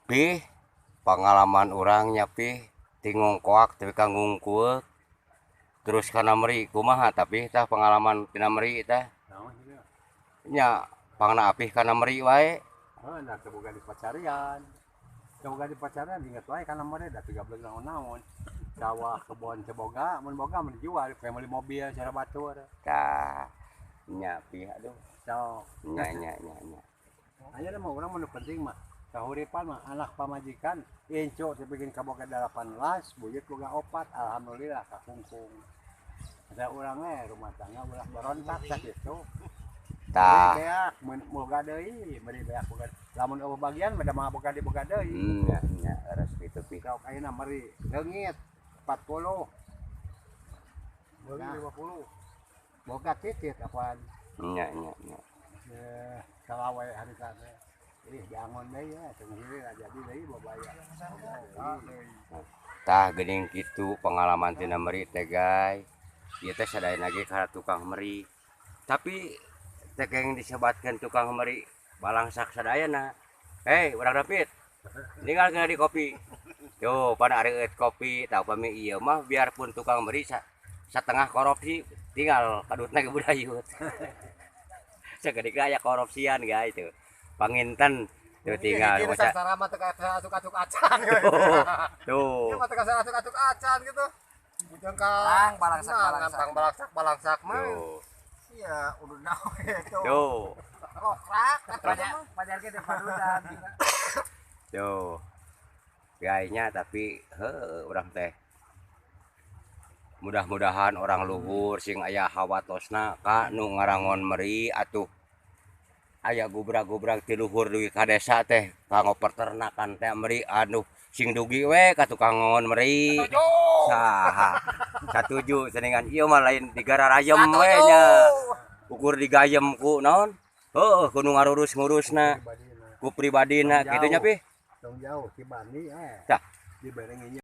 Pi, pengalaman urang nya, Pi, ti ngongkoak tepi ka ngungkul terus kana meri kumaha, tapi tah pengalaman tina meri tah? Naon sih? Nya pangna apih kana meri wae. Oh, nah, teu boga di pacarian. Teu boga di pacarian inget wae kana meri da 13 naon-naon. Sawah kebon teu boga, mun boga mun dijual kayak meuli mobil cara batur. Tah nya, Pi, aduh. So, Nya nya nya nya. Ayeuna mah urang mah nu penting mah kahuripan mah anak pamajikan incu teh bikin kaboga 18, buyut boga opat, alhamdulillah kakungkung. Ada urang eh rumah tangga ulah berontak sakitu. Tah. Beri beak mun boga deui, beri beak boga. Lamun euweuh bagian mah da mah boga di boga deui. Nya nya leres kitu, Pi. Sok ayeuna meri leungit 40. Beli Nah. 50. Boga titit apaan? Nya nya nya. Eh, salawe harita teh. Ih, diangon deui ya, teu hilir jadi deui babaya. Tah, geuning kitu pengalaman tina meri teh, guys. Ieu teh sadayana ge kana tukang meri, tapi teh kenging disebatkeun tukang meri balangsak sadayana. Hei, urang David, ninggal di kopi tuh pan areueut kopi. Tah, upami ieu mah biarpun tukang meri satengah korupsi, tinggal kadutna ge budayut sakedik aya korupsian, guys. Tuh panginten tuh tinggal maca. Sangsara mah teu kayak acuk-acuk acan. Tuh tuh. Ieu mah teu kasar acuk-acuk acan gitu. Bujang ka Bang, balangsak, nah, balangsak. Pang balangsak balangsak mah. Tuh. Iya, udah naon itu. Tuh. Kokrak Pajar pajar kita padudan. Tuh gayanya, tapi heuh, urang teh mudah-mudahan orang luhur sing aya hawatosna ka nu ngarangon meri atuh aya gubrag-gubrag ti luhur dugi ka desa teh kanggo peternakan teh meri anu sing dugi we ka tukang ngongon meri. Saha satuju ceningan ieu mah lain digararayem we nya, ukur digayem ku naon, heuh, ku nu ngarurus-ngurusna, ku pribadina kitu nya, Pi. Tong jauh Cibandi eh. Tah. Dibere.